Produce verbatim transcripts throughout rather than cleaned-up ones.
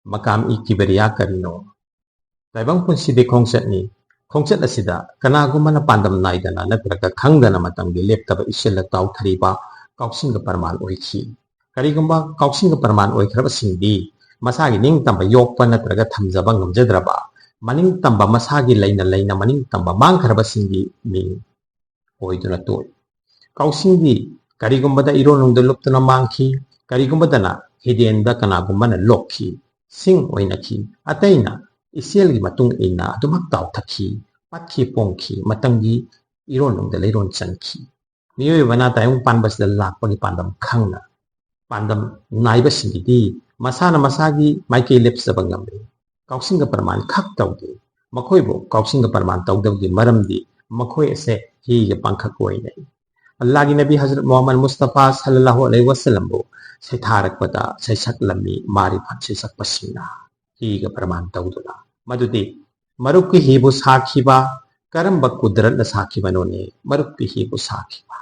ꯃꯀꯥꯝ E ꯀꯤꯕꯔꯤꯌꯥ ꯀꯔꯤꯅꯣ? ꯇꯥꯏꯕꯪ ꯄꯨꯟꯁꯤꯗꯤ ꯈꯣꯡꯆꯠꯅꯤ꯫ ꯈꯣꯡꯆꯠ ꯑꯁꯤꯗ ꯀꯅꯥꯒꯨꯝꯕꯅ ꯄꯥꯟꯗꯝ ꯅꯥꯏꯗꯅ ꯅꯠꯇ꯭ꯔꯒ ꯈꯪꯗꯅ ꯃꯇꯝꯒꯤ ꯂꯦꯞꯇꯕ ꯏꯁꯤꯜꯂ ꯇꯥꯎꯊꯔꯤꯕ ꯀꯥꯎꯁꯤꯡꯒ ꯄ꯭ꯔꯃꯥꯟ ꯑꯣꯏꯈꯤ꯫ ꯀꯔꯤꯒꯨꯝꯕ ꯀꯥꯎꯁꯤꯡꯒ ꯄ꯭ꯔꯃꯥꯟ ꯑꯣꯏꯈ꯭ꯔꯕꯁꯤꯡꯗꯤ ꯃꯁꯥꯒꯤ ꯅꯤꯡꯇꯝꯕ ꯌꯣꯛꯄ ꯅꯠꯇ꯭ꯔꯒ ꯊꯝꯖꯕ ꯉꯝꯖꯗ꯭ꯔꯕ, ꯃꯅꯤꯡꯇꯝꯕ ꯃꯁꯥꯒꯤ ꯂꯩꯅ ꯂꯩꯅ ꯃꯅꯤꯡꯇꯝꯕ ꯃꯥꯡꯈ꯭ꯔꯕꯁꯤꯡꯒꯤ ꯃꯤꯡ ꯑꯣꯏꯗꯨꯅ ꯇꯣꯛꯏ꯫ ꯀꯥꯎꯁꯤꯡꯗꯤ ꯀꯔꯤꯒꯨꯝꯕꯗ ꯏꯔꯣꯟꯅꯨꯡꯗ ꯂꯨꯞꯇꯨꯅ ꯃꯥꯡꯈꯤ, ꯀꯔꯤꯒꯨꯝꯕꯗꯅ ꯍꯤꯗꯦꯟꯗ ꯀꯅꯥꯒꯨꯝꯕꯅ ꯂꯣꯛꯈꯤ, ꯁꯤꯡ ꯑꯣꯏꯅꯈꯤ, ꯑꯇꯩꯅ ꯏꯆꯦꯜꯒꯤ ꯃꯇꯨꯡ ꯏꯟꯅ ꯑꯗꯨꯃꯛ ꯇꯥꯎꯊꯛꯈꯤ, ꯄꯠꯈꯤ ꯄꯣꯡꯈꯤ, ꯃꯇꯝꯒꯤ ꯏꯔꯣꯟꯅꯨꯡꯗ ꯂꯩꯔꯣꯟ ꯆꯟꯈꯤ꯫ ꯃꯤꯑꯣꯏꯕꯅ ꯇꯥꯏꯕꯪ ꯄꯥꯟꯕꯁꯤꯗ ꯂꯥꯛꯄꯒꯤ ꯄꯥꯟꯗꯝ ꯈꯪꯅ ꯄꯥꯟꯗꯝ ꯅꯥꯏꯕꯁꯤꯡꯒꯤꯗꯤ ꯃꯁꯥꯅ ꯃꯁꯥꯒꯤ ꯃꯥꯏꯀꯩ ꯂꯦꯞꯆꯕ ꯉꯝꯃꯤ꯫ ꯀꯥꯎꯁꯤꯡꯒ ꯄ꯭ꯔꯃꯥꯟ ꯈꯛ ꯇꯧꯗꯦ꯫ ꯃꯈꯣꯏꯕꯨ ꯀꯥꯎꯁꯤꯡꯒ ꯄ꯭ꯔꯃꯥꯟ ꯇꯧꯗꯕꯒꯤ ꯃꯔꯝꯗꯤ ꯃꯈꯣꯏ ꯑꯁꯦ ꯍꯤꯒ ꯄꯥꯡꯈꯛ ꯑꯣꯏꯅꯩ꯫ ꯑꯜꯂꯥꯍꯒꯤ ꯅꯕꯤ ꯍꯖꯔꯠ ꯃꯨꯍꯝꯃꯗ ꯃꯨꯁꯇꯐꯥ ꯁꯜꯂꯜꯂꯥꯍꯨ ꯑꯂꯩꯍꯤ ꯋꯁꯜꯂꯝꯕꯨ ꯁꯩꯊꯥꯔꯛꯄꯗ ꯁꯩꯁꯛꯂꯝꯃꯤ ꯃꯥꯔꯤꯐꯠ ꯁꯩꯁꯛꯄꯁꯤꯡꯅ꯫ ꯍꯤꯒ ꯄ꯭ꯔꯃꯥꯟ ꯇꯧꯗꯨꯅ꯫ ꯃꯗꯨꯗꯤ ꯃꯔꯨꯞꯀꯤ ꯍꯤꯕꯨ ꯁꯥꯈꯤꯕ ꯀꯔꯝꯕ ꯀꯨꯗꯔꯠꯅ ꯁꯥꯈꯤꯕꯅꯣꯅꯦ? ꯃꯔꯨꯞꯀꯤ ꯍꯤꯕꯨ ꯁꯥꯈꯤꯕ꯫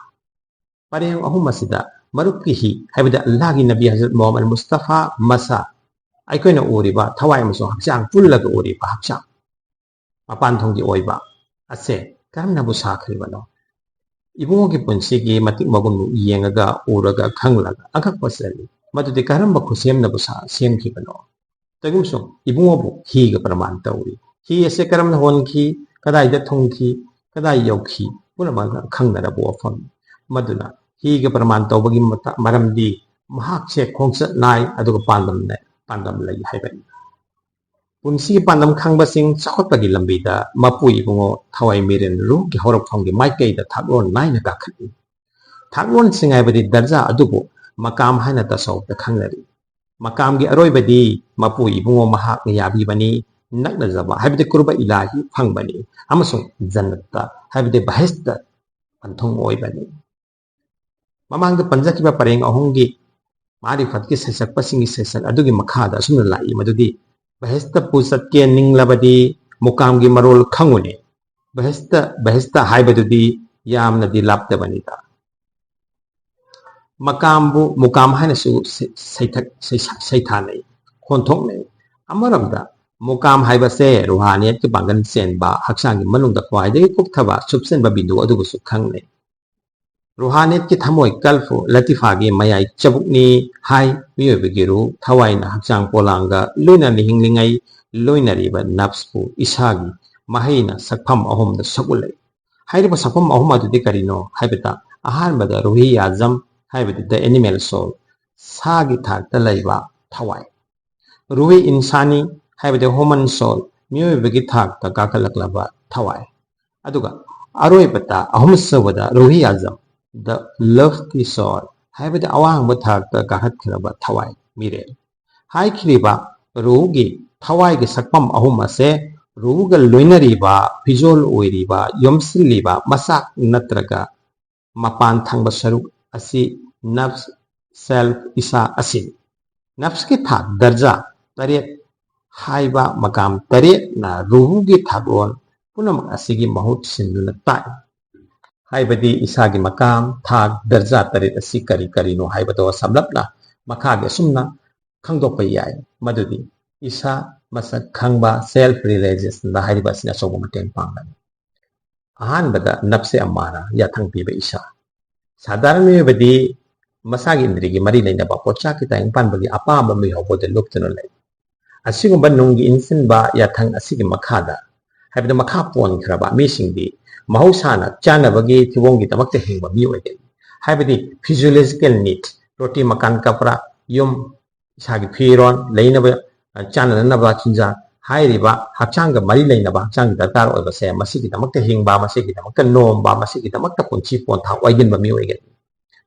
ꯄꯔꯦꯡ ꯑꯍꯨꯝ ꯑꯁꯤꯗ ꯃꯔꯨꯞꯀꯤ ꯍꯤ ꯍꯥꯏꯕꯗꯤ ꯑꯜꯂꯥꯍꯒꯤ ꯅꯕꯤ ꯍꯖꯔꯠ ꯃꯨꯍꯝꯃꯗ ꯃꯨꯁꯇꯐꯥ ꯃꯁꯥ, ꯑꯩꯈꯣꯏꯅ ꯎꯔꯤꯕ ꯊꯋꯥꯏ ꯑꯃꯁꯨꯡ ꯍꯛꯆꯥꯡ ꯄꯨꯜꯂꯒ ꯎꯔꯤꯕ ꯍꯛꯆꯥꯡ, ꯃꯄꯥꯟ ꯊꯣꯡꯒꯤ ꯑꯣꯏꯕ ꯑꯁꯦ ꯀꯔꯝꯅꯕꯨ ꯁꯥꯈ꯭ꯔꯤꯕꯅꯣ? ꯏꯕꯨꯡꯉꯣꯒꯤ ꯄꯨꯟꯁꯤꯒꯤ ꯃꯇꯤꯛ ꯃꯒꯨꯟꯕꯨ ꯌꯦꯡꯉꯒ, ꯎꯔꯒ, ꯈꯪꯂꯒ ꯑꯉꯛꯄ ꯆꯜꯂꯤ꯫ ꯃꯗꯨꯗꯤ ꯀꯔꯝꯕ ꯈꯨꯠꯁꯦꯝꯅꯕꯨ ꯁꯥ-, ꯁꯦꯝꯈꯤꯕꯅꯣ? ꯇꯒꯨꯝꯁꯨꯡ ꯏꯕꯨꯡꯉꯣꯕꯨ ꯍꯤꯒ ꯄ꯭ꯔꯃꯥꯟ ꯇꯧꯔꯤ꯫ ꯍꯤ ꯑꯁꯦ ꯀꯔꯝꯅ ꯍꯣꯟꯈꯤ, ꯀꯗꯥꯏꯗ ꯊꯨꯡꯈꯤ, ꯀꯗꯥꯏ ꯌꯧꯈꯤ, ꯄꯨꯝꯅꯃꯛ ꯈꯪꯅꯔꯕ ꯋꯥꯐꯝꯅꯤ꯫ ꯃꯗꯨꯅ ꯍꯤꯒ ꯄ꯭ꯔꯃꯥꯟ ꯇꯧꯕꯒꯤ ꯃꯇ-, ꯃꯔꯝꯗꯤ ꯃꯍꯥꯛꯁꯦ ꯈꯣꯡꯆꯠ ꯅꯥꯏ, ꯑꯗꯨꯒ ꯄꯥꯟꯗꯝ ꯂꯩ, ꯄꯥꯟꯗꯝ ꯂꯩ ꯍꯥꯏꯕꯅꯤ꯫ ꯄꯨꯟꯁꯤꯒꯤ ꯄꯥꯟꯗꯝ ꯈꯪꯕꯁꯤꯡ ꯆꯥꯎꯈꯠꯄꯒꯤ ꯂꯝꯕꯤꯗ ꯃꯄꯨ ꯏꯕꯨꯡꯉꯣ ꯊꯋꯥꯏ ꯃꯤꯔꯦꯟ ꯔꯨꯍꯀꯤ ꯍꯧꯔꯛꯐꯝꯒꯤ ꯃꯥꯏꯀꯩꯗ ꯊꯥꯛꯂꯣꯟ ꯅꯥꯏꯅ ꯀꯥꯈꯠꯂꯤ꯫ ꯊꯥꯛꯂꯣꯟꯁꯤꯡ ꯍꯥꯏꯕꯗꯤ ꯗꯔꯖꯥ ꯑꯗꯨꯕꯨ ꯃꯀꯥꯝ ꯍꯥꯏꯅ ꯇꯁꯧꯗ ꯈꯪꯅꯔꯤ꯫ ꯃꯀꯥꯝꯒꯤ ꯑꯔꯣꯏꯕꯗꯤ ꯃꯄꯨ ꯏꯕꯨꯡꯉꯣ ꯃꯍꯥꯛꯅ ꯌꯥꯕꯤꯕꯅꯤ, ꯅꯛꯅꯖꯕ ꯍꯥꯏꯕꯗꯤ ꯀꯨꯔꯕ ꯏꯂꯥꯍꯤ ꯐꯪꯕꯅꯤ, ꯑꯃꯁꯨꯡ ꯖꯟꯅꯠꯇ ꯍꯥꯏꯕꯗꯤ ꯕꯍꯤꯁꯇ ꯄꯟꯊꯨꯡ ꯑꯣꯏꯕꯅꯤ꯫ ꯃꯃꯥꯡꯗ ꯄꯟꯖꯈꯤꯕ ꯄꯔꯦꯡ ꯑꯍꯨꯝꯒꯤ ꯃꯥꯔꯤꯐꯠꯀꯤ ꯁꯩꯁꯛꯄꯁꯤꯡꯒꯤ ꯁꯩꯁꯛ ꯑꯗꯨꯒꯤ ꯃꯈꯥꯗ ꯑꯁꯨꯝꯅ ꯂꯥꯛꯏ ꯃꯗꯨꯗꯤ, ꯕꯍꯤꯁꯇꯄꯨ ꯆꯠꯀꯦ ꯅꯤꯡꯂꯕꯗꯤ ꯃꯨꯀꯥꯝꯒꯤ ꯃꯔꯣꯜ ꯈꯪꯉꯨꯅꯦ꯫ ꯕꯍꯤꯁꯇ, ꯕꯍꯤꯁꯇ ꯍꯥꯏꯕꯗꯨꯗꯤ ꯌꯥꯝꯅꯗꯤ ꯂꯥꯞꯇꯕꯅꯤꯗ꯫ ꯃꯀꯥꯝꯕꯨ ꯃꯨꯀꯥꯝ ꯍꯥꯏꯅꯁꯨ ꯁꯩ-, ꯁꯩꯊꯛ-, ꯁꯩꯁꯥ-, ꯁꯩꯊꯥꯅꯩ꯫ ꯀꯣꯟꯊꯣꯛꯅꯩ꯫ ꯑꯃꯔꯣꯝꯗ ꯃꯨꯀꯥꯝ ꯍꯥꯏꯕꯁꯦ ꯔꯨꯍꯥꯅꯤꯌꯠꯀꯤ ꯄꯥꯡꯒꯜ ꯆꯦꯟꯕ, ꯍꯛꯆꯥꯡꯒꯤ ꯃꯅꯨꯡꯗ ꯈ꯭ꯋꯥꯏꯗꯒꯤ ꯀꯨꯞꯊꯕ ꯁꯨꯞꯆꯟꯕ ꯕꯤꯟꯗꯨ ꯑꯗꯨꯕꯨꯁꯨ ꯈꯪꯅꯩ꯫ ꯔꯨꯍꯥꯅꯤꯌꯠꯀꯤ ꯊꯃꯣꯏ ꯀꯜꯐꯨ ꯂꯇꯤꯐꯥꯒꯤ ꯃꯌꯥꯏ ꯆꯕꯨꯛꯅꯤ ꯍꯥꯏ꯫ ꯃꯤꯑꯣꯏꯕꯒꯤ ꯔꯨ ꯊꯋꯥꯏꯅ ꯍꯛꯆꯥꯡ ꯄꯣꯂꯥꯡꯒ ꯂꯣꯏꯅꯅ ꯍꯤꯡꯂꯤꯉꯩ ꯂꯣꯏꯅꯔꯤꯕ ꯅꯐꯁꯄꯨ ꯏꯁꯥꯒꯤ ꯃꯍꯩꯅ ꯁꯛꯐꯝ ꯑꯍꯨꯝꯗ ꯁꯛꯎꯠꯂꯦ꯫ ꯍꯥꯏꯔꯤꯕ ꯁꯛꯐꯝ ꯑꯍꯨꯝ ꯑꯗꯨꯗꯤ ꯀꯔꯤꯅꯣ ꯍꯥꯏꯕꯗ, ꯑꯍꯥꯟꯕꯗ ꯔꯨꯍꯤ ꯑꯥꯖꯝ ꯍꯥꯏꯕꯗꯤ the animal soul, ꯁꯥꯒꯤ ꯊꯥꯛꯇ ꯂꯩꯕ ꯊꯋꯥꯏ꯫ ꯔꯨꯍꯤ ꯏꯟꯁꯥꯅꯤ ꯍꯥꯏꯕꯗꯤ human soul, ꯃꯤꯑꯣꯏꯕꯒꯤ ꯊꯥꯛꯇ ꯀꯥꯈꯠꯂꯛꯂꯕ ꯊꯋꯥꯏ꯫ ꯑꯗꯨꯒ ꯑꯔꯣꯏꯕꯗ ꯑꯍꯨꯝꯁꯨꯕꯗ ꯔꯨꯍꯤ ꯑꯥꯖꯝ, the lofty soul, ꯍꯥꯏꯕꯗꯤ ꯑꯋꯥꯡꯕ ꯊꯥꯛꯇ ꯀꯥꯈꯠꯈ꯭ꯔꯕ ꯊꯋꯥꯏ, ꯃꯤꯔꯦꯜ꯫ ꯍꯥꯏꯈꯤꯕ ꯔꯨꯍꯒꯤ ꯊꯋꯥꯏꯒꯤ ꯁꯛꯐꯝ ꯑꯍꯨꯝ ꯑꯁꯦ ꯔꯨꯍꯒ ꯂꯣꯏꯅꯔꯤꯕ ꯐꯤꯖꯣꯜ ꯑꯣꯏꯔꯤꯕ ꯌꯣꯝꯁꯤꯜꯂꯤꯕ ꯃꯆꯥꯛ ꯅꯠꯇ꯭ꯔꯒ ꯃꯄꯥꯟ ꯊꯪꯕ ꯁꯔꯨꯛ ꯑꯁꯤ ꯅꯐꯁ, self, ꯏꯁꯥ ꯑꯁꯤꯅꯤ꯫ ꯅꯐꯁꯀꯤ ꯊꯥꯛ ꯗꯔꯖꯥ ꯇꯔꯦꯠ ꯍꯥꯏꯕ ꯃꯀꯥꯝ ꯇꯔꯦꯠꯅ ꯔꯨꯍꯒꯤ ꯊꯥꯛꯂꯣꯟ ꯄꯨꯝꯅꯃꯛ ꯑꯁꯤꯒꯤ ꯃꯍꯨꯠ ꯁꯤꯟꯗꯨꯅ ꯇꯥꯛꯏ꯫ ꯍꯥꯏꯕꯗꯤ ꯏꯁꯥꯒꯤ ꯃꯀꯥꯝ, ꯊꯥꯛ, ꯗꯔꯖꯥ ꯇꯔꯦꯠ ꯑꯁꯤ ꯀꯔꯤ ꯀꯔꯤꯅꯣ ꯍꯥꯏꯕꯗꯣ ꯁꯝꯂꯞꯅ ꯃꯈꯥꯒꯤ ꯑꯁꯨꯝꯅ ꯈꯪꯗꯣꯛꯄ ꯌꯥꯏ꯫ ꯃꯗꯨꯗꯤ ꯏꯁꯥ ꯃꯁꯛ ꯈꯪꯕ, self realization ꯍꯥꯏꯔꯤꯕ ꯑꯁꯤꯅ ꯑꯆꯧꯕ ꯃꯇꯦꯡ ꯄꯥꯡꯒꯅꯤ꯫ ꯑꯍꯥꯟꯕꯗ ꯅꯞꯁꯦ ꯑꯃꯥꯔꯥ, ꯌꯥꯊꯪ ꯄꯤꯕ ꯏꯁꯥ꯫ ꯁꯥꯙꯥꯔꯟ ꯃꯤꯑꯣꯏꯕꯗꯤ ꯃꯁꯥꯒꯤ ꯏꯟꯗ꯭ꯔꯤꯒꯤ ꯃꯔꯤ ꯂꯩꯅꯕ ꯄꯣꯠꯆꯥꯛꯀꯤ ꯇꯥꯏꯪ ꯄꯥꯟꯕꯒꯤ ꯑꯄꯥꯝꯕ ꯃꯤꯍꯧꯕꯗ ꯂꯨꯞꯇꯨꯅ ꯂꯩ꯫ ꯑꯁꯤꯒꯨꯝꯕ ꯅꯨꯡꯒꯤ ꯏꯟꯁꯤꯟꯕ ꯌꯥꯊꯪ ꯑꯁꯤꯒꯤ ꯃꯈꯥꯗ, ꯍꯥꯏꯕꯗꯤ ꯃꯈꯥ ꯄꯣꯟꯈ꯭ꯔꯕ ꯃꯤꯁꯤꯡꯗꯤ ꯃꯍꯧꯁꯥꯅ ꯆꯥꯅꯕꯒꯤ ꯐꯤꯕꯣꯡꯒꯤꯗꯃꯛꯇ ꯍꯤꯡꯕ ꯃꯤꯑꯣꯏ ꯑꯣꯏꯒꯅꯤ꯫ ꯍꯥꯏꯕꯗꯤ physiological need, ꯔꯣꯇꯤ ꯃꯀꯥꯟ ꯀꯄ꯭ꯔꯥ, ꯌꯨꯝ, ꯏꯁꯥꯒꯤ ꯐꯤꯔꯣꯜ, ꯂꯩꯅꯕ, ꯆꯥꯅꯅꯅꯕ ꯆꯤꯟꯖꯥꯛ, ꯍꯥꯏꯔꯤꯕ ꯍꯛꯆꯥꯡꯒ ꯃꯔꯤ ꯂꯩꯅꯕ ꯍꯛꯆꯥꯡꯒꯤ ꯗꯔꯀꯥꯔ ꯑꯣꯏꯕꯁꯦ ꯃꯁꯤꯒꯤꯗꯃꯛꯇ ꯍꯤꯡꯕ, ꯃꯁꯤꯒꯤꯗꯃꯛꯇ ꯅꯣꯝꯕ, ꯃꯁꯤꯒꯤꯗꯃꯛꯇ ꯄꯨꯟꯁꯤ ꯄꯣꯟꯊꯥ ꯑꯣꯏꯒꯟꯕ ꯃꯤꯑꯣꯏꯒꯅꯤ꯫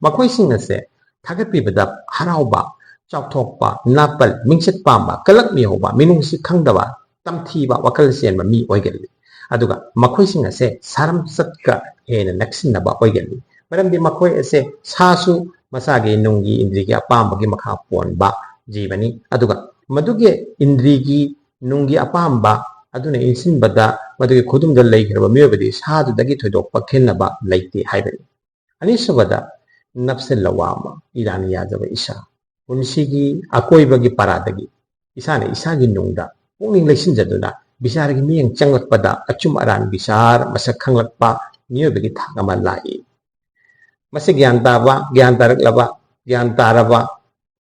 ꯃꯈꯣꯏꯁꯤꯡ ꯑꯁꯦ ꯊꯥꯒꯠꯄꯤꯕꯗ ꯍꯔꯥꯎꯕ, ꯆꯥꯎꯊꯣꯛꯄ, ꯅꯥꯄꯜ, ꯃꯤꯡꯆꯠ ꯄꯥꯝꯕ, ꯀꯂꯛ ꯃꯤꯍꯧꯕ, ꯃꯤꯅꯨꯡꯁꯤ ꯈꯪꯗꯕ, ꯇꯝꯊꯤꯕ ꯋꯥꯈꯜ ꯆꯦꯟꯕ ꯃꯤ ꯑꯣꯏꯒꯜꯂꯤ꯫ ꯑꯗꯨꯒ ꯃꯈꯣꯏꯁꯤꯡ ꯑꯁꯦ ꯁꯥꯔꯝꯆꯠꯀ ꯍꯦꯟꯅ ꯅꯛꯁꯤꯟꯅꯕ ꯑꯣꯏꯒꯜꯂꯤ꯫ ꯃꯔꯝꯗꯤ ꯃꯈꯣꯏ ꯑꯁꯦ ꯁꯥꯁꯨ ꯃꯁꯥꯒꯤ ꯅꯨꯡꯒꯤ ꯏꯟꯗ꯭ꯔꯤꯒꯤ ꯑꯄꯥꯝꯕꯒꯤ ꯃꯈꯥ ꯄꯣꯟꯕ ꯖꯤꯕꯅꯤ꯫ ꯑꯗꯨꯒ ꯃꯗꯨꯒꯤ ꯏꯟꯗ꯭ꯔꯤꯒꯤ ꯅꯨꯡꯒꯤ ꯑꯄꯥꯝꯕ ꯑꯗꯨꯅ ꯏꯟꯁꯤꯟꯕꯗ ꯃꯗꯨꯒꯤ ꯈꯨꯗꯨꯝꯗ ꯂꯩꯈ꯭ꯔꯕ ꯃꯤꯑꯣꯏꯕꯗꯤ ꯁꯥꯗꯨꯗꯒꯤ ꯊꯣꯏꯗꯣꯛꯄ ꯈꯦꯠꯅꯕ ꯂꯩꯇꯦ ꯍꯥꯏꯕꯅꯤ꯫ ꯑꯅꯤꯁꯨꯕꯗ ꯅꯞꯁꯦ ꯂꯋꯥꯃ, ꯏꯔꯥꯅꯤ ꯌꯥꯖꯕ ꯏꯁꯥ꯫ ꯄꯨꯟꯁꯤꯒꯤ ꯑꯀꯣꯏꯕꯒꯤ ꯄꯔꯥꯗꯒꯤ ꯏꯁꯥꯅ ꯏꯁꯥꯒꯤ ꯅꯨꯡꯗ ꯄꯨꯛꯅꯤꯡ ꯂꯩꯁꯤꯟꯖꯗꯨꯅ ꯕꯤꯆꯥꯔꯒꯤ ꯃꯤꯠꯌꯦꯡ ꯆꯪꯂꯛꯄꯗ ꯑꯆꯨꯝ ꯑꯔꯥꯟ ꯕꯤꯆꯥꯔ ꯃꯁꯛ ꯈꯪꯂꯛꯄ ꯃꯤꯑꯣꯏꯕꯒꯤ ꯊꯥꯛ ꯑꯃ ꯂꯥꯛꯏ꯫ ꯃꯁꯤ ꯒ꯭ꯌꯥꯟ ꯇꯥꯕ, ꯒ꯭ꯌꯥꯟ ꯇꯥꯔꯛꯂꯕ, ꯒ꯭ꯌꯥꯟ ꯇꯥꯔꯕ,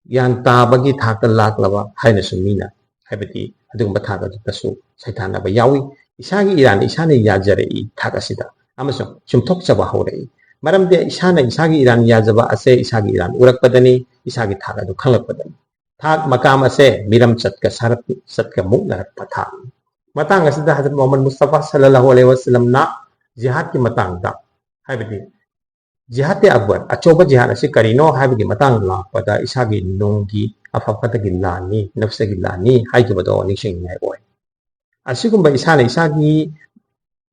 ꯒ꯭ꯌꯥꯟ ꯇꯥꯕꯒꯤ ꯊꯥꯛꯇ ꯂꯥꯛꯂꯕ ꯍꯥꯏꯅꯁꯨ ꯃꯤꯅ, ꯍꯥꯏꯕꯗꯤ ꯑꯗꯨꯒꯨꯝꯕ ꯊꯥꯛ ꯑꯗꯨꯗꯁꯨ ꯁꯩꯊꯥꯅꯕ ꯌꯥꯎꯏ꯫ ꯏꯁꯥꯒꯤ ꯏꯔꯥꯟ ꯏꯁꯥꯅ ꯌꯥꯖꯔꯛꯏ ꯊꯥꯛ ꯑꯁꯤꯗ ꯑꯃꯁꯨꯡ ꯆꯨꯝꯊꯣꯛꯆꯕ ꯍꯧꯔꯛꯏ꯫ ꯃꯔꯝꯗꯤ ꯏꯁꯥꯅ ꯏꯁꯥꯒꯤ ꯏꯔꯥꯟ ꯌꯥꯖꯕ ꯑꯁꯦ ꯏꯁꯥꯒꯤ ꯏꯔꯥꯟ ꯎꯔꯛꯄꯗꯅꯤ, ꯏꯁꯥꯒꯤ ꯊꯥꯛ ꯑꯗꯨ ꯈꯪꯂꯛꯄꯗꯅꯤ꯫ ꯊꯥꯛ ꯃꯀꯥꯝ ꯑꯁꯦ ꯃꯤꯔꯝ ꯆꯠꯀ ꯁꯥꯔꯛ ꯆꯠꯀ ꯃꯨꯛꯅꯔꯛꯄ ꯊꯥꯛꯅꯤ꯫ ꯃꯇꯥꯡ ꯑꯁꯤꯗ ꯍꯖꯔꯠ ꯃꯨꯍꯝꯃꯗ ꯃꯨꯁꯇꯐꯥ ꯁꯜꯂꯜꯂꯥꯍꯨ ꯑꯂꯩꯍꯤ ꯋꯁꯜꯂꯝꯅ ꯖꯤꯍꯥꯗꯀꯤ ꯃꯇꯥꯡꯗ, ꯍꯥꯏꯕꯗꯤ ꯖꯤꯍꯥꯗ ꯑꯛꯕꯔ, ꯑꯆꯧꯕ ꯖꯤꯍꯥꯗ ꯑꯁꯤ ꯀꯔꯤꯅꯣ ꯍꯥꯏꯕꯒꯤ ꯃꯇꯥꯡ ꯂꯥꯛꯄꯗ ꯏꯁꯥꯒꯤ ꯅꯨꯡꯒꯤ ꯑꯐ ꯐꯠꯇꯒꯤ ꯂꯥꯟꯅꯤ, ꯅꯐꯁꯒꯤ ꯂꯥꯟꯅꯤ ꯍꯥꯏꯈꯤꯕꯗꯣ ꯅꯤꯡꯁꯤꯡꯅꯤꯡꯉꯥꯏ ꯑꯣꯏ꯫ ꯑꯁꯤꯒꯨꯝꯕ ꯏꯁꯥꯅ ꯏꯁꯥꯒꯤ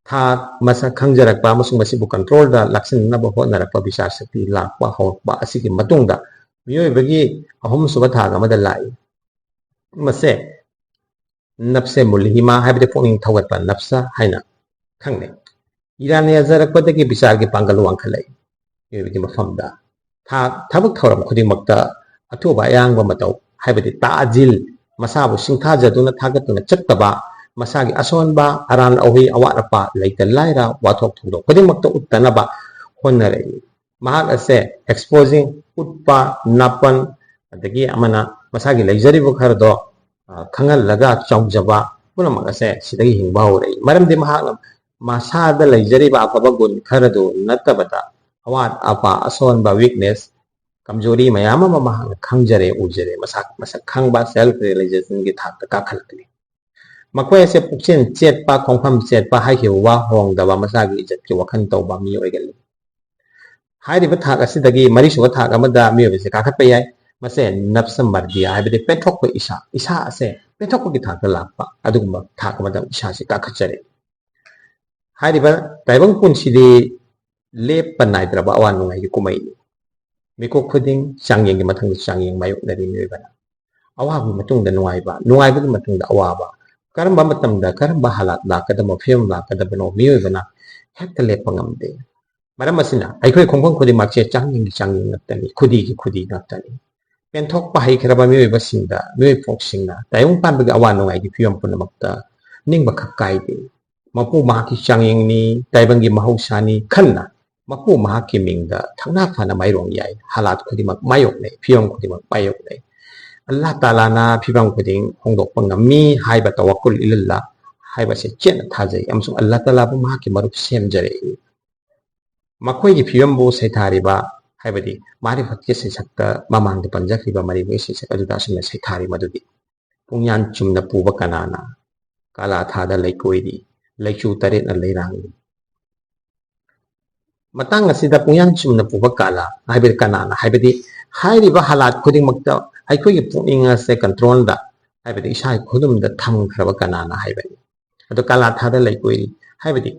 ꯊꯥꯛ ꯃꯁꯛ ꯈꯪꯖꯔꯛꯄ ꯑꯃꯁꯨꯡ ꯃꯁꯤꯕꯨ ꯀꯟꯇ꯭ꯔꯣꯜꯗ ꯂꯥꯛꯁꯤꯟꯅꯕ ꯍꯣꯠꯅꯔꯛꯄ ꯕꯤꯆꯥꯔ ꯁꯛꯇꯤ ꯂꯥꯛꯄ ꯍꯧꯔꯛꯄ ꯑꯁꯤꯒꯤ ꯃꯇꯨꯡꯗ ꯃꯤꯑꯣꯏꯕꯒꯤ ꯑꯍꯨꯝꯁꯨꯕ ꯊꯥꯛ ꯑꯃꯗ ꯂꯥꯛꯏ꯫ ꯃꯁꯦ ꯅꯞꯁꯦ ꯃꯨꯜꯍꯤꯃꯥ ꯍꯥꯏꯕꯗꯤ ꯄꯨꯛꯅꯤꯡ ꯊꯧꯒꯠꯄ ꯅꯞꯁ ꯍꯥꯏꯅ ꯈꯪꯅꯩ꯫ ꯏꯔꯥꯟ ꯌꯥꯖꯔꯛꯄꯗꯒꯤ ꯕꯤꯆꯥꯔꯒꯤ ꯄꯥꯡꯒꯜ ꯋꯥꯡꯈꯠꯂꯛꯏ꯫ ꯃꯤꯑꯣꯏꯕꯒꯤ ꯃꯐꯝꯗ ꯊꯥꯛ ꯊꯕꯛ ꯊꯧꯔꯝ ꯈꯨꯗꯤꯡꯃꯛꯇ ꯑꯊꯨꯕ ꯑꯌꯥꯡꯕ ꯃꯇꯧ, ꯍꯥꯏꯕꯗꯤ ꯇꯥꯖꯤꯜ, ꯃꯁꯥꯕꯨ ꯁꯤꯡꯊꯥꯖꯗꯨꯅ ꯊꯥꯒꯠꯇꯨꯅ ꯆꯠꯇꯕ, ꯃꯁꯥꯒꯤ ꯑꯁꯣꯟꯕ, ꯑꯔꯥꯟ ꯑꯍꯣꯏ, ꯑꯋꯥꯠ ꯑꯄꯥ, ꯂꯩꯇ ꯂꯥꯏꯔ, ꯋꯥꯊꯣꯛ ꯊꯧꯗꯣꯛ ꯈꯨꯗꯤꯡꯃꯛꯇ ꯎꯠꯇꯅꯕ ꯍꯣꯠꯅꯔꯛꯏ꯫ ꯃꯍꯥꯛ ꯑꯁꯦ ꯑꯦꯛꯁꯄꯣꯖꯤꯡ, ꯎꯠꯄ, ꯅꯥꯄꯟ, ꯑꯗꯒꯤ ꯑꯃꯅ ꯃꯁꯥꯒꯤ ꯂꯩꯖꯔꯤꯕ ꯈꯔꯗꯣ, ꯑ, ꯈꯪꯍꯜꯂꯒ ꯆꯥꯎꯖꯕ ꯄꯨꯝꯅꯃꯛ ꯑꯁꯦ ꯁꯤꯗꯒꯤ ꯍꯤꯡꯕ ꯍꯧꯔꯛꯏ꯫ ꯃꯔꯝꯗꯤ ꯃꯍꯥꯛꯅ ꯃꯁꯥꯗ ꯂꯩꯖꯔꯤꯕ ꯑꯐꯕ ꯒꯨꯟ ꯈꯔꯗꯨ ꯅꯠꯇꯕꯗ ꯑꯋꯥꯠ ꯑꯄꯥ, ꯑꯁꯣꯟꯕ, ꯋꯤꯛꯅꯦꯁ, ꯀꯝꯖꯣꯔꯤ ꯃꯌꯥꯝ ꯑꯃ ꯃꯍꯥꯛꯅ ꯈꯪꯖꯔꯦ, ꯎꯖꯔꯦ꯫ ꯃꯁꯥ ꯃꯁꯛ ꯈꯪꯕ, ꯁꯦꯜꯐ ꯔꯤꯌꯦꯂꯥꯏꯖꯦꯁꯟꯒꯤ ꯊꯥꯛꯇ ꯀꯥꯈꯠꯂꯛꯂꯤ꯫ ꯃꯈꯣꯏ ꯑꯁꯦ ꯄꯨꯛꯆꯦꯜ ꯆꯦꯠꯄ, ꯈꯣꯡꯐꯝ ꯆꯦꯠꯄ ꯍꯥꯏꯈꯤꯕ ꯋꯥ ꯍꯣꯡꯗꯕ, ꯃꯁꯥꯒꯤ ꯏꯖꯠꯀꯤ ꯋꯥꯈꯜ ꯇꯧꯕ ꯃꯤ ꯑꯣꯏꯒꯜꯂꯤ꯫ ꯍꯥꯏꯔꯤꯕ ꯊꯥꯛ ꯑꯁꯤꯗꯒꯤ ꯃꯔꯤꯁꯨꯕ ꯊꯥꯛ ꯑꯃꯗ ꯃꯤꯑꯣꯏꯕꯁꯦ ꯀꯥꯈꯠꯄ ꯌꯥꯏ꯫ ꯃꯁꯦ ꯅꯞꯁ ꯃꯔꯗꯤꯌꯥ, ꯍꯥꯏꯕꯗꯤ ꯄꯦꯟꯊꯣꯛꯄ ꯏꯁꯥ, ꯏꯁꯥ ꯑꯁꯦ ꯄꯦꯟꯊꯣꯛꯄꯒꯤ ꯊꯥꯛꯇ ꯂꯥꯛꯄ, ꯑꯗꯨꯒꯨꯝꯕ ꯊꯥꯛ ꯑꯃꯗ ꯏꯁꯥꯁꯦ ꯀꯥꯈꯠꯆꯔꯛꯏ꯫ ꯍꯥꯏꯔꯤꯕ ꯇꯥꯏꯕꯪ ꯄꯨꯟꯁꯤꯗꯤ ꯂꯦꯞꯄ ꯅꯥꯏꯗ꯭ꯔꯕ ꯑꯋꯥ ꯅꯨꯡꯉꯥꯏꯒꯤ ꯀꯨꯝꯍꯩꯅꯤ꯫ ꯃꯤꯀꯨꯞ ꯈꯨꯗꯤꯡ ꯆꯥꯡꯌꯦꯡꯒꯤ ꯃꯊꯪꯗ ꯆꯥꯡꯌꯦꯡ ꯃꯥꯌꯣꯛꯅꯔꯤ ꯃꯤꯑꯣꯏꯕꯅ꯫ ꯑꯋꯥꯕꯒꯤ ꯃꯇꯨꯡꯗ ꯅꯨꯡꯉꯥꯏꯕ, ꯅꯨꯡꯉꯥꯏꯕꯒꯤ ꯃꯇꯨꯡꯗ ꯑꯋꯥꯕ꯫ ꯀꯔꯝꯕ ꯃꯇꯝꯗ ꯀꯔꯝꯕ ꯍꯥꯂꯥꯠ ꯂꯥꯛꯀꯗꯕꯅꯣ, ꯐꯤꯕꯝ ꯂꯥꯛꯀꯗꯕꯅꯣ ꯃꯤꯑꯣꯏꯕꯅ ꯍꯦꯛꯇ ꯂꯦꯞꯄ ꯉꯝꯗꯦ꯫ ꯃꯔꯝ ꯑꯁꯤꯅ ꯑꯩꯈꯣꯏ ꯈꯣꯡꯐꯝ ꯈꯨꯗꯤꯡꯃꯛꯁꯦ ꯆꯥꯡꯌꯦꯡꯒꯤ ꯆꯥꯡꯌꯦꯡ ꯉꯥꯛꯇꯅꯤ, ꯈꯨꯗꯤꯒꯤ ꯈꯨꯗꯤ ꯉꯥꯛꯇꯅꯤ꯫ ꯄꯦꯟꯊꯣꯛꯄ ꯍꯩꯈ꯭ꯔꯕ ꯃꯤꯑꯣꯏꯕꯁꯤꯡꯗ, ꯃꯤꯑꯣꯏ ꯄꯣꯛꯁꯤꯡꯅ ꯇꯥꯏꯕꯪ ꯄꯥꯟꯕꯒꯤ ꯑꯋꯥ ꯅꯨꯡꯉꯥꯏꯒꯤ ꯐꯤꯕꯝ ꯄꯨꯝꯅꯃꯛꯇ ꯅꯤꯡꯕ ꯈꯛ ꯀꯥꯏꯗꯦ꯫ ꯃꯄꯨ ꯃꯍꯥꯛꯀꯤ ꯆꯥꯡꯌꯦꯡꯅꯤ, ꯇꯥꯏꯕꯪꯒꯤ ꯃꯍꯧꯁꯥꯅꯤ ꯈꯟꯅ ꯃꯄꯨ ꯃꯍꯥꯛꯀꯤ ꯃꯤꯡꯗ ꯊꯧꯅꯥ ꯐꯅ ꯃꯥꯏꯔꯣꯡ ꯌꯥꯏ꯫ ꯍꯥꯂꯥꯠ ꯈꯨꯗꯤꯡꯃꯛ ꯃꯥꯌꯣꯛꯅꯩ, ꯐꯤꯕꯝ ꯈꯨꯗꯤꯡꯃꯛ ꯃꯥꯌꯣꯛꯅꯩ꯫ ꯑꯜꯂꯥꯍ ꯇꯥꯂꯥꯅ ꯐꯤꯕꯝ ꯈꯨꯗꯤꯡ ꯍꯣꯡꯗꯣꯛꯄ ꯉꯝꯃꯤ ꯍꯥꯏꯕ ꯇꯋꯥꯀꯨꯜ ꯏꯂꯜꯂꯥ ꯍꯥꯏꯕꯁꯦ ꯆꯦꯠꯅ ꯊꯥꯖꯩ ꯑꯃꯁꯨꯡ ꯑꯜꯂꯥꯍ ꯇꯥꯂꯥꯕꯨ ꯃꯍꯥꯛꯀꯤ ꯃꯔꯨꯞ ꯁꯦꯝꯖꯔꯛꯏ꯫ ꯃꯈꯣꯏꯒꯤ ꯐꯤꯕꯝꯕꯨ ꯁꯩꯊꯥꯔꯤꯕ, ꯍꯥꯏꯕꯗꯤ ꯃꯥꯔꯤꯐꯠꯀꯤ ꯁꯩꯁꯛꯇ ꯃꯃꯥꯡꯗ ꯄꯟꯖꯈꯤꯕ ꯃꯔꯤꯕꯒꯤ ꯁꯩꯁꯛ ꯑꯗꯨꯗ ꯑꯁꯨꯝꯅ ꯁꯩꯊꯥꯔꯤ ꯃꯗꯨꯗꯤ, "ꯄꯨꯡꯌꯥꯟ ꯆꯨꯝꯅ ꯄꯨꯕ ꯀꯅꯥꯅ ꯀꯥꯂꯥ ꯊꯥꯗ ꯂꯩꯀꯣꯏꯔꯤ, ꯂꯩꯆꯨ ꯇꯔꯦꯠꯅ ꯂꯩꯔꯥꯡꯂꯤ"꯫ ꯃꯇꯥꯡ ꯑꯁꯤꯗ ꯄꯨꯡꯌꯥꯟ ꯆꯨꯝꯅ ꯄꯨꯕ ꯀꯥꯂꯥ ꯍꯥꯏꯕꯗꯤ ꯀꯅꯥꯅ, ꯍꯥꯏꯕꯗꯤ ꯍꯥꯏꯔꯤꯕ ꯍꯥꯂꯥꯠ ꯈꯨꯗꯤꯡꯃꯛꯇ ꯑꯩꯈꯣꯏꯒꯤ ꯄꯨꯛꯅꯤꯡ ꯑꯁꯦ ꯀꯟꯇ꯭ꯔꯣꯜꯗ, ꯍꯥꯏꯕꯗꯤ ꯏꯁꯥꯒꯤ ꯈꯨꯗꯨꯝꯗ ꯊꯝꯈ꯭ꯔꯕ ꯀꯅꯥꯅ ꯍꯥꯏꯕꯅꯤ꯫ ꯑꯗꯣ ꯀꯥꯂꯥ ꯊꯥꯗ ꯂꯩꯀꯣꯏꯔꯤ ꯍꯥꯏꯕꯗꯤ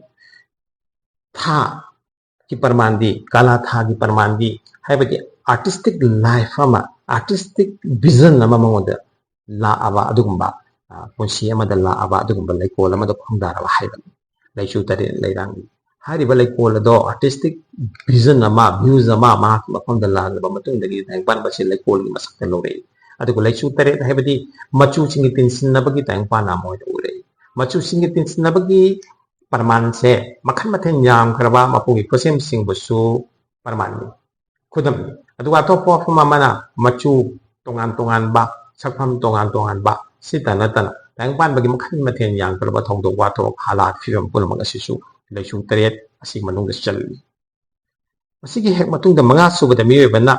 ꯊꯥꯒꯤ ꯄ꯭ꯔꯃꯥꯟꯗꯤ, ꯀꯥꯂꯥ ꯊꯥꯒꯤ ꯄ꯭ꯔꯃꯥꯟꯗꯤ, ꯍꯥꯏꯕꯗꯤ ꯑꯥꯔꯇꯤꯁꯇꯤꯛ ꯂꯥꯏꯐ ꯑꯃ, ꯑꯥꯔꯇꯤꯁꯇꯤꯛ ꯚꯤꯖꯟ ꯑꯃ ꯃꯉꯣꯟꯗ ꯂꯥꯛꯑꯕ ꯑꯗꯨꯒꯨꯝꯕ, ꯑ, ꯄꯨꯟꯁꯤ ꯑꯃꯗ ꯂꯥꯛꯑꯕ ꯑꯗꯨꯒꯨꯝꯕ ꯂꯩꯀꯣꯜ ꯑꯃꯗ ꯈꯣꯡꯗꯥꯔꯕ ꯍꯥꯏꯕꯅꯤ꯫ ꯂꯩꯆꯨ ꯇꯔꯦꯠ ꯂꯩꯔꯥꯡꯂꯤ꯫ ꯍꯥꯏꯔꯤꯕ ꯂꯩꯀꯣꯜ ꯑꯗꯣ ꯑꯥꯔꯇꯤꯁꯇꯤꯛ ꯚꯤꯖꯟ ꯑꯃ, ꯚ꯭ꯌꯨꯁ ꯑꯃ ꯃꯍꯥꯛꯀꯤ ꯃꯐꯝꯗ ꯂꯥꯛꯂꯕ ꯃꯇꯨꯡꯗꯒꯤ ꯇꯥꯏꯕꯪꯄꯥꯟꯕꯁꯤ ꯂꯩꯀꯣꯜꯒꯤ ꯃꯁꯛꯇ ꯂꯧꯔꯛꯏ꯫ ꯑꯗꯨꯒ ꯂꯩꯆꯨ ꯇꯔꯦꯠ ꯍꯥꯏꯕꯗꯤ ꯃꯆꯨꯁꯤꯡꯒꯤ ꯇꯤꯟꯁꯤꯟꯅꯕꯒꯤ ꯇꯥꯏꯕꯪꯄꯥꯟ ꯑꯃ ꯑꯣꯏꯅ ꯎꯔꯛꯏ꯫ ꯃꯆꯨꯁꯤꯡꯒꯤ ꯇꯤꯟꯁꯤꯟꯅꯕꯒꯤ ꯄ꯭ꯔꯃꯥꯟꯁꯦ ꯃꯈꯜ ꯃꯊꯦꯜ ꯌꯥꯝꯈ꯭ꯔꯕ ꯃꯄꯨꯒꯤ ꯈꯨꯠꯁꯦꯝꯁꯤꯡꯕꯨꯁꯨ ꯄ꯭ꯔꯃꯥꯟꯅꯤ, ꯈꯨꯗꯝꯅꯤ꯫ ꯑꯗꯨꯒ ꯑꯇꯣꯞꯄ ꯋꯥꯐꯝ ꯑꯃꯅ ꯃꯆꯨ ꯇꯣꯉꯥꯟ ꯇꯣꯉꯥꯟꯕ, ꯁꯛꯐꯝ ꯇꯣꯉꯥꯟ ꯇꯣꯉꯥꯟꯕ, ꯁꯤꯇ ꯅꯠꯇꯅ ꯇꯥꯏꯕꯪꯄꯥꯟꯕꯒꯤ ꯃꯈꯜ ꯃꯊꯦꯜ ꯌꯥꯝꯈ꯭ꯔꯕ ꯊꯧꯗꯣꯛ ꯋꯥꯊꯣꯛ, ꯍꯥꯂꯥꯠ, ꯐꯤꯕꯝ ꯄꯨꯝꯅꯃꯛ ꯑꯁꯤꯁꯨ ꯂꯩꯆꯨ ꯇꯔꯦꯠ ꯑꯁꯤꯒꯤ ꯃꯅꯨꯡꯗ ꯆꯜꯂꯤ꯫ ꯃꯁꯤꯒꯤ ꯍꯦꯛ ꯃꯇꯨꯡꯗ ꯃꯉꯥ ꯁꯨꯕꯗ ꯃꯤꯑꯣꯏꯕꯅ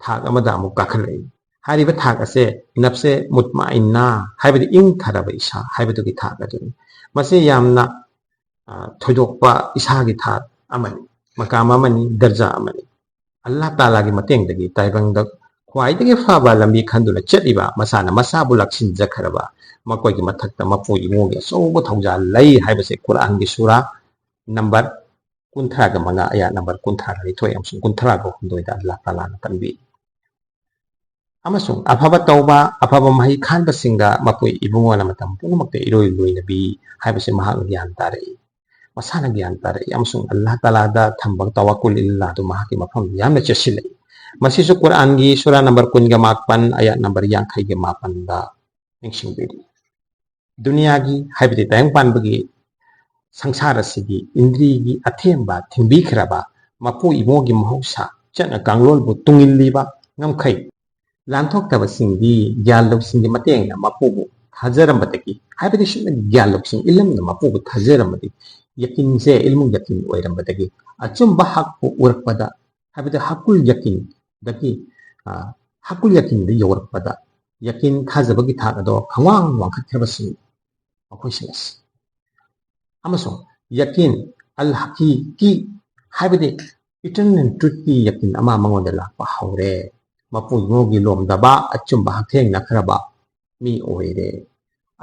ꯊꯥꯛ ꯑꯃꯗ ꯑꯃꯨꯛ ꯀꯥꯈꯠꯂꯛꯏ꯫ ꯍꯥꯏꯔꯤꯕ ꯊꯥꯛ ꯑꯁꯦ ꯅꯞꯁꯦ ꯃꯨꯠꯃꯥꯏꯟꯅꯥ, ꯍꯥꯏꯕꯗꯤ ꯏꯪꯊꯔꯕ ꯏꯁꯥ ꯍꯥꯏꯕꯗꯨꯒꯤ ꯊꯥꯛ ꯑꯗꯨꯅꯤ꯫ ꯃꯁꯤ ꯌꯥꯝꯅ, ꯑ, ꯊꯣꯏꯗꯣꯛꯄ ꯏꯁꯥꯒꯤ ꯊꯥꯛ ꯑꯃꯅꯤ, ꯃꯀꯥꯝ ꯑꯃꯅꯤ, ꯗꯔꯖꯥ ꯑꯃꯅꯤ꯫ ꯑꯜꯂꯥꯍ ꯇꯥꯂꯥꯒꯤ ꯃꯇꯦꯡꯗꯒꯤ ꯇꯥꯏꯕꯪꯗ ꯈ꯭ꯋꯥꯏꯗꯒꯤ ꯐꯕ ꯂꯝꯕꯤ ꯈꯟꯗꯨꯅ ꯆꯠꯂꯤꯕ, ꯃꯁꯥꯅ ꯃꯁꯥꯕꯨ ꯂꯥꯛꯁꯤꯟꯖꯈ꯭ꯔꯕ ꯃꯈꯣꯏꯒꯤ ꯃꯊꯛꯇ ꯃꯄꯨ ꯏꯕꯨꯡꯒꯤ ꯑꯆꯧꯕ ꯊꯧꯖꯥꯜ ꯂꯩ ꯍꯥꯏꯕꯁꯦ ꯀꯨꯔꯥꯟꯒꯤ ꯁꯨꯔꯥ ꯅꯝꯕꯔ ꯀꯨꯟꯊ꯭ꯔꯥꯒ ꯃꯉꯥ, ꯑꯌꯥ ꯅꯝꯕꯔ ꯀꯨꯟꯊ꯭ꯔꯥꯒ ꯅꯤꯊꯣꯏ ꯑꯃꯁꯨꯡ ꯀꯨꯟꯊ꯭ꯔꯥꯒ ꯍꯨꯝꯗꯣꯏꯗ ꯑꯜꯂꯥꯍ ꯇꯥꯂꯥꯅ ꯇꯝꯕꯤ꯫ ꯑꯃꯁꯨꯡ ꯑꯐꯕ ꯇꯧꯕ, ꯑꯐꯕ ꯃꯍꯩ ꯈꯥꯟꯕꯁꯤꯡꯗ ꯃꯈꯣꯏ ꯏꯕꯨꯡꯉꯣꯅ ꯃꯇꯝ ꯄꯨꯝꯅꯃꯛꯇ ꯏꯔꯣꯏ ꯂꯣꯏꯅꯕꯤ ꯍꯥꯏꯕꯁꯤ ꯃꯍꯥꯛꯅ ꯒ꯭ꯌꯥꯟ ꯇꯥꯔꯛꯏ꯫ ꯃꯁꯥꯅ ꯒ꯭ꯌꯥꯟ ꯇꯥꯔꯛꯏ ꯑꯃꯁꯨꯡ ꯑꯜꯂꯥꯍ ꯇꯥꯂꯥꯗ ꯊꯝꯕ ꯇꯋꯥꯀꯨꯜ ꯏꯜꯂꯥꯍ ꯑꯗꯨ ꯃꯍꯥꯛꯀꯤ ꯃꯐꯝ ꯌꯥꯝꯅ ꯆꯦꯠꯁꯤꯜꯂꯛꯏ꯫ ꯃꯁꯤꯁꯨ ꯀꯨꯔꯥꯟꯒꯤ ꯁꯨꯔꯥ ꯅꯝꯕꯔ ꯀꯨꯟꯒ ꯃꯥꯄꯟ, ꯑꯌꯥꯠ ꯅꯝꯕꯔ ꯌꯥꯡꯈꯩꯒ ꯃꯥꯄꯟꯗ ꯅꯤꯡꯁꯤꯡꯕꯤꯔꯤ꯫ ꯗꯨꯅꯤꯌꯥꯒꯤ, ꯍꯥꯏꯕꯗꯤ ꯇꯥꯏꯕꯪ ꯄꯥꯟꯕꯒꯤ ꯁꯪꯁꯥꯔ ꯑꯁꯤꯒꯤ ꯏꯟꯗ꯭ꯔꯤꯒꯤ ꯑꯊꯦꯝꯕ ꯊꯤꯡꯕꯤꯈ꯭ꯔꯕ ꯃꯄꯨ ꯏꯕꯨꯡꯒꯤ ꯃꯍꯧꯁꯥ ꯆꯠꯅ ꯀꯥꯡꯂꯣꯟꯕꯨ ꯇꯨꯡꯏꯜꯂꯤꯕ ꯉꯝꯈꯩ ꯂꯥꯟꯊꯣꯛꯇꯕꯁꯤꯡꯗꯤ ꯒ꯭ꯌꯥꯟ ꯂꯧꯁꯤꯡꯒꯤ ꯃꯇꯦꯡꯅ ꯃꯄꯨꯕꯨ ꯊꯥꯖꯔꯝꯕꯗꯒꯤ, ꯍꯥꯏꯕꯗꯤ ꯁꯨꯝꯅ ꯒ꯭ꯌꯥꯟ ꯂꯧꯁꯤꯡ ꯏꯜꯂꯝꯅ ꯃꯄꯨꯕꯨ ꯊꯥꯖꯔꯝꯕꯗꯤ, ꯌꯥꯀꯤꯟꯁꯦ ꯏꯜꯃꯨ ꯌꯥꯀꯤꯟ ꯑꯣꯏꯔꯝꯕꯗꯒꯤ, ꯑꯆꯨꯝꯕ ꯍꯛꯄꯨ ꯎꯔꯛꯄꯗ, ꯍꯥꯏꯕꯗꯤ ꯍꯛꯀꯨꯜ ꯌꯥꯀꯤꯟꯗꯒꯤ, ꯑ, ꯍꯛꯀꯨꯜ ꯌꯥꯀꯤꯟꯗ ꯌꯧꯔꯛꯄꯗ, ꯌꯥꯀꯤꯟ ꯊꯥꯖꯕꯒꯤ ꯊꯥꯛ ꯑꯗꯣ ꯈꯪꯋꯥꯡ ꯋꯥꯡꯈꯠꯈ꯭ꯔꯕꯁꯤꯡ ꯃꯈꯣꯏꯁꯤꯡ ꯑꯁꯤ꯫ ꯑꯃꯁꯨꯡ ꯌꯥꯀꯤꯟ ꯑꯜ ꯍꯀꯤꯀꯤ, ꯍꯥꯏꯕꯗꯤ eternal truthꯀꯤ ꯌꯥꯀꯤꯟ ꯑꯃ ꯃꯉꯣꯟꯗ ꯂꯥꯛꯄ ꯍꯧꯔꯦ꯫ ꯃꯄꯨ ꯏꯕꯨꯡꯒꯤ ꯂꯣꯝꯗꯕ ꯑꯆꯨꯝꯕ ꯍꯛꯊꯦꯡꯅꯈ꯭ꯔꯕ ꯃꯤ ꯑꯣꯏꯔꯦ꯫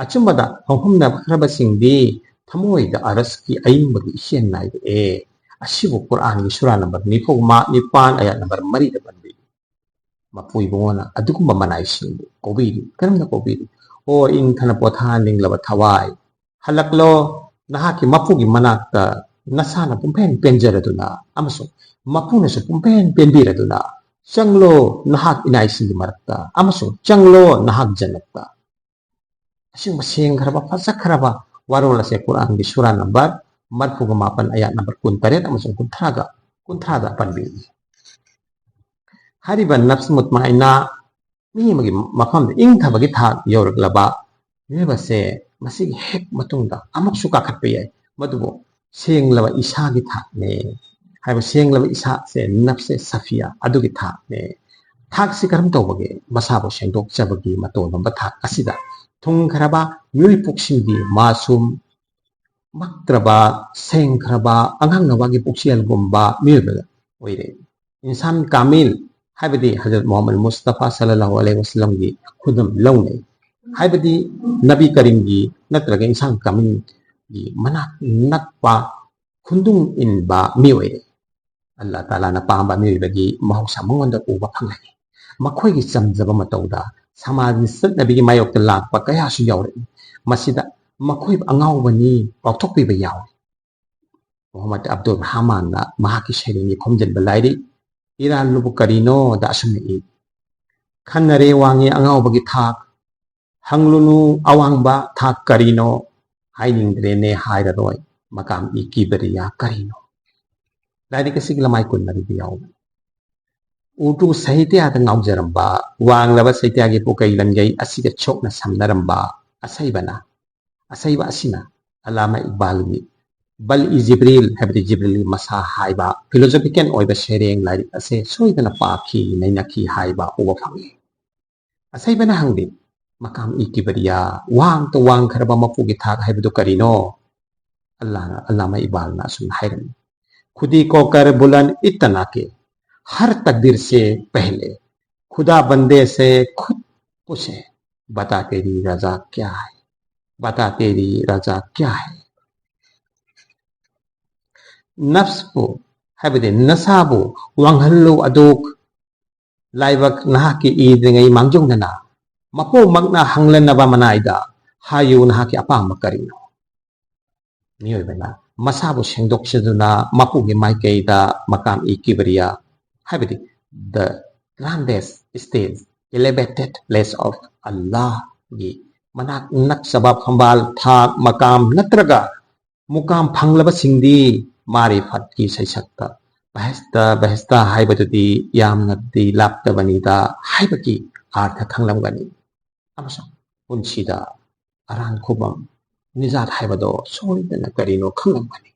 ꯑꯆꯨꯝꯕꯗ ꯍꯧꯍꯝꯅꯈ꯭ꯔꯕꯁꯤꯡꯗꯤ ꯊꯃꯣꯏꯗ ꯑꯔꯁꯀꯤ ꯑꯏꯪꯕꯒꯤ ꯏꯁꯦꯟ ꯅꯥꯏꯔꯛꯑꯦ꯫ ꯑꯁꯤꯕꯨ ꯀꯨꯔꯥꯟꯒꯤ ꯁꯨꯔꯥ ꯅꯝꯕꯔ ꯅꯤꯐꯨ ꯃꯥ-, ꯅꯤꯄꯥꯟ, ꯑꯌꯥꯠ ꯅꯝꯕꯔ ꯃꯔꯤꯗ ꯄꯟꯕꯤ꯫ ꯃꯄꯨ ꯏꯕꯨꯡꯉꯣꯅ ꯑꯗꯨꯒꯨꯝꯕ ꯃꯅꯥꯏꯁꯤꯡꯕꯨ ꯀꯧꯕꯤꯔꯤ꯫ ꯀꯔꯝꯅ ꯀꯧꯕꯤꯔꯤ? "ꯑꯣ ꯏꯪꯊꯅ ꯄꯣꯊꯥꯍꯟꯅꯤꯡꯂꯕ ꯊꯋꯥꯏ, ꯍꯜꯂꯛꯂꯣ, ꯅꯍꯥꯛꯀꯤ ꯃꯄꯨꯒꯤ ꯃꯅꯥꯛꯇ ꯅꯁꯥꯅ ꯄꯨꯝꯄꯦꯟ ꯄꯦꯟꯖꯔꯗꯨꯅ ꯑꯃꯁꯨꯡ ꯃꯄꯨꯅꯁꯨ ꯄꯨꯝꯄꯦꯟ ꯄꯦꯟꯕꯤꯔꯗꯨꯅ ꯆꯪꯂꯣ ꯅꯍꯥꯛ ꯏꯅꯥꯏꯁꯤꯡꯒꯤ ꯃꯔꯛꯇ ꯑꯃꯁꯨꯡ ꯆꯪꯂꯣ ꯅꯍꯥꯛ ꯖꯟꯅꯠꯇ"꯫ ꯑꯁꯤꯒꯨꯝꯕ ꯁꯦꯡꯈ꯭ꯔꯕ, ꯐꯖꯈ꯭ꯔꯕ ꯋꯥꯔꯣꯜ ꯑꯁꯦ ꯀꯨꯔꯥꯟꯒꯤ ꯁꯨꯔꯥ ꯅꯝꯕꯔ ꯃꯔꯤꯐꯨꯒ ꯃꯥꯄꯟ, ꯑꯌꯥꯠ ꯅꯝꯕꯔ ꯀꯨꯟꯇꯔꯦꯠ ꯑꯃꯁꯨꯡ ꯀꯨꯟꯊ꯭ꯔꯥꯒ, ꯀꯨꯟꯊ꯭ꯔꯥꯗ ꯄꯟꯕꯤꯔꯤ꯫ ꯍꯥꯏꯔꯤꯕ ꯅꯐꯁ ꯃꯨꯠꯃꯥꯏꯅꯥ ꯃꯤ ꯑꯃꯒꯤ ꯃꯐꯝꯗ ꯏꯪꯊꯕꯒꯤ ꯊꯥꯛ ꯌꯧꯔꯛꯂꯕ ꯃꯤꯑꯣꯏꯕꯁꯦ ꯃꯁꯤꯒꯤ ꯍꯦꯛ ꯃꯇꯨꯡꯗ ꯑꯃꯨꯛꯁꯨ ꯀꯥꯈꯠꯄ ꯌꯥꯏ, ꯃꯗꯨꯕꯨ ꯁꯦꯡꯂꯕ ꯏꯁꯥꯒꯤ ꯊꯥꯛꯅꯦ꯫ ꯍꯥꯏꯕ ꯁꯦꯡꯂꯕ ꯏꯁꯥꯁꯦ ꯅꯐꯁꯦ ꯁꯐꯤꯌꯥ ꯑꯗꯨꯒꯤ ꯊꯥꯛꯅꯦ꯫ ꯊꯥꯛꯁꯤ ꯀꯔꯝ ꯇꯧꯕꯒꯦ? ꯃꯁꯥꯕꯨ ꯁꯦꯡꯗꯣꯛꯆꯕꯒꯤ ꯃꯇꯣꯟ ꯍꯨꯝꯕ ꯊꯥꯛ ꯑꯁꯤꯗ ꯊꯨꯡꯈ꯭ꯔꯕ ꯃꯤꯑꯣꯏ ꯄꯨꯛꯁꯤꯡꯒꯤ ꯃꯥꯁꯨꯝ ꯃꯛꯇ꯭ꯔꯕ, ꯁꯦꯡꯈ꯭ꯔꯕ ꯑꯉꯥꯡ ꯅꯋꯥꯒꯤ ꯄꯨꯛꯆꯦꯜꯒꯨꯝꯕ ꯃꯤꯑꯣꯏꯕ ꯑꯣꯏꯔꯦ꯫ ꯏꯟꯁꯥꯟ ꯀꯥꯃꯤꯜ ꯍꯥꯏꯕꯗꯤ ꯍꯖꯔꯠ ꯃꯨꯍꯝꯃꯗ ꯃꯨꯁꯇꯐꯥ ꯁꯜꯂꯜꯂꯥꯍꯨ ꯑꯂꯩꯍꯤ ꯋꯁꯜꯂꯝꯒꯤ ꯈꯨꯗꯝ ꯂꯧꯅꯩ꯫ ꯍꯥꯏꯕꯗꯤ ꯅꯕꯤ ꯀꯔꯤꯝꯒꯤ ꯅꯠꯇ꯭ꯔꯒ ꯏꯟꯁꯥꯟ ꯀꯥꯃꯤꯜꯒꯤ ꯃꯅꯥꯛ ꯅꯛꯄ ꯈꯨꯟꯗꯨꯡ ꯏꯟꯕ ꯃꯤꯑꯣꯏ꯫ ꯑꯜꯂꯥ ꯇꯥꯂꯥꯅ ꯄꯥꯝꯕ ꯃꯤꯑꯣꯏꯕꯒꯤ ꯃꯍꯧꯁꯥ ꯃꯉꯣꯟꯗ ꯎꯕ ꯐꯪꯂꯛꯏ꯫ ꯃꯈꯣꯏꯒꯤ ꯆꯝꯖꯕ ꯃꯇꯧꯗ ꯁꯃꯥꯖꯒꯤ ꯆꯠꯅꯕꯤꯒꯤ ꯃꯥꯌꯣꯛꯇ ꯂꯥꯛꯄ ꯀꯌꯥꯁꯨ ꯌꯥꯎꯔꯛꯏ꯫ ꯃꯁꯤꯗ ꯃꯈꯣꯏꯕꯨ ꯑꯉꯥꯎꯕꯅꯤ ꯄꯥꯎꯊꯣꯛꯄꯤꯕ ꯌꯥꯎꯏ꯫ ꯃꯨꯍꯝꯃꯗ ꯑꯕꯗꯨꯜ ꯔꯍꯃꯥꯟꯅ ꯃꯍꯥꯛꯀꯤ ꯁꯩꯔꯦꯡꯒꯤ ꯈꯣꯝꯖꯤꯟꯕ ꯂꯥꯏꯔꯤꯛ ꯏꯔꯥꯜꯂꯨꯕ ꯀꯔꯤꯅꯣꯗ ꯑꯁꯨꯝꯅ ꯏ, "ꯈꯟꯅꯔꯦ ꯋꯥꯡꯉꯦ ꯑꯉꯥꯎꯕꯒꯤ ꯊꯥꯛ, ꯍꯪꯂꯨꯅꯨ ꯑꯋꯥꯡꯕ ꯊꯥꯛ ꯀꯔꯤꯅꯣ, ꯍꯥꯏꯅꯤꯡꯗ꯭ꯔꯦꯅꯦ ꯍꯥꯏꯔꯔꯣꯏ, ꯃꯀꯥꯝ ꯏ ꯀꯤꯕꯔꯤꯌꯥ ꯀꯔꯤꯅꯣ?" ꯂꯥꯏꯔꯤꯛ ꯑꯁꯤꯒꯤ ꯂꯃꯥꯏ ꯀꯨꯟꯃꯔꯤꯗ ꯌꯥꯎꯕꯅꯤ꯫ ꯎꯔꯗꯨ ꯁꯥꯍꯤꯇ꯭ꯌꯥꯗ ꯉꯥꯎꯖꯔꯝꯕ, ꯋꯥꯡꯂꯕ ꯁꯥꯍꯤꯇ꯭ꯌꯥꯒꯤ ꯄꯨꯀꯩ ꯂꯟꯒꯩ ꯑꯁꯤꯒ ꯁꯣꯛꯅ ꯁꯝꯅꯔꯝꯕ ꯑꯁꯩꯕꯅ, ꯑꯁꯩꯕ ꯑꯁꯤꯅ ꯑꯂꯥꯃꯥ ꯏꯛꯕꯥꯜꯒꯤ ꯕꯜ ꯏ ꯖꯤꯕ꯭ꯔꯤꯜ, ꯍꯥꯏꯕꯗꯤ ꯖꯤꯕ꯭ꯔꯤꯜꯒꯤ ꯃꯁꯥ ꯍꯥꯏꯕ philosophical ꯑꯣꯏꯕ ꯁꯩꯔꯦꯡ ꯂꯥꯏꯔꯤꯛ ꯑꯁꯦ ꯁꯣꯏꯗꯅ ꯄꯥꯈꯤ, ꯅꯩꯅꯈꯤ ꯍꯥꯏꯕ ꯎꯕ ꯐꯪꯏ꯫ ꯑꯁꯩꯕꯅ ꯍꯪꯂꯤ, "ꯃꯀꯥꯝ ꯏ ꯀꯤꯕꯔꯤꯌꯥ, ꯋꯥꯡꯇ ꯋꯥꯡꯈ꯭ꯔꯕ ꯃꯄꯨꯒꯤ ꯊꯥꯛ ꯍꯥꯏꯕꯗꯨ ꯀꯔꯤꯅꯣ?" ꯑꯜꯂꯥꯅ, ꯑꯜꯂꯥꯃꯥ ꯏꯛꯕꯥꯜꯅ ꯑꯁꯨꯝꯅ ꯍꯥꯏꯔꯝꯃꯤ, "खुदी को कर बुलंद इतना के हर तकदीर से पहले खुदा बंदे से खुद पूछे, बता तेरी रजा क्या है, बता तेरी रजा क्या है?" ꯅꯐꯁꯄꯨ, ꯍꯥꯏꯕꯗꯤ ꯅꯁꯥꯕꯨ ꯋꯥꯡꯍꯜꯂꯨ ꯑꯗꯨ ꯂꯥꯏꯕꯛ ꯅꯍꯥꯛꯀꯤ ꯏꯗ꯭ꯔꯤꯉꯩ ꯃꯥꯡꯖꯧꯅꯅ ꯃꯄꯨꯃꯛꯅ ꯍꯪꯂꯅꯕ ꯃꯅꯥꯏꯗ ꯍꯥꯏꯌꯨ, ꯅꯍꯥꯛꯀꯤ ꯑꯄꯥꯝꯕ ꯀꯔꯤꯅꯣ? ꯃꯤꯑꯣꯏꯕꯅ ꯃꯁꯥꯕꯨ ꯁꯦꯡꯗꯣꯛꯆꯗꯨꯅ ꯃꯄꯨꯒꯤ ꯃꯥꯏꯀꯩꯗ ꯃꯀꯥꯝ ꯏ ꯀꯤꯕꯔꯤꯌꯥ, ꯍꯥꯏꯕꯗꯤ the grandest stage, elevated place of Allahꯒꯤ ꯃꯅꯥꯛ ꯅꯛꯆꯕ ꯐꯝꯕꯥꯜ, ꯊꯥꯛ, ꯃꯀꯥꯝ ꯅꯠꯇ꯭ꯔꯒ ꯃꯨꯀꯥꯝ ꯐꯪꯂꯕꯁꯤꯡꯗꯤ ꯃꯥꯔꯤꯐꯠꯀꯤ ꯁꯩꯁꯛꯇ ꯕꯍꯦꯁꯇ, ꯕꯍꯦꯁꯇ ꯍꯥꯏꯕꯗꯨꯗꯤ ꯌꯥꯝꯅꯗꯤ ꯂꯥꯞꯇꯕꯅꯤꯗ ꯍꯥꯏꯕꯒꯤ ꯑꯥꯔꯊ ꯈꯪꯂꯝꯒꯅꯤ꯫ ꯑꯃꯁꯨꯡ ꯄꯨꯟꯁꯤꯗ ꯑꯔꯥꯟ ꯈꯨꯕꯝ, ꯅꯤꯖꯥꯠ ꯍꯥꯏꯕꯗꯣ ꯁꯣꯏꯗꯅ ꯀꯔꯤꯅꯣ ꯈꯪꯂꯝꯒꯅꯤ꯫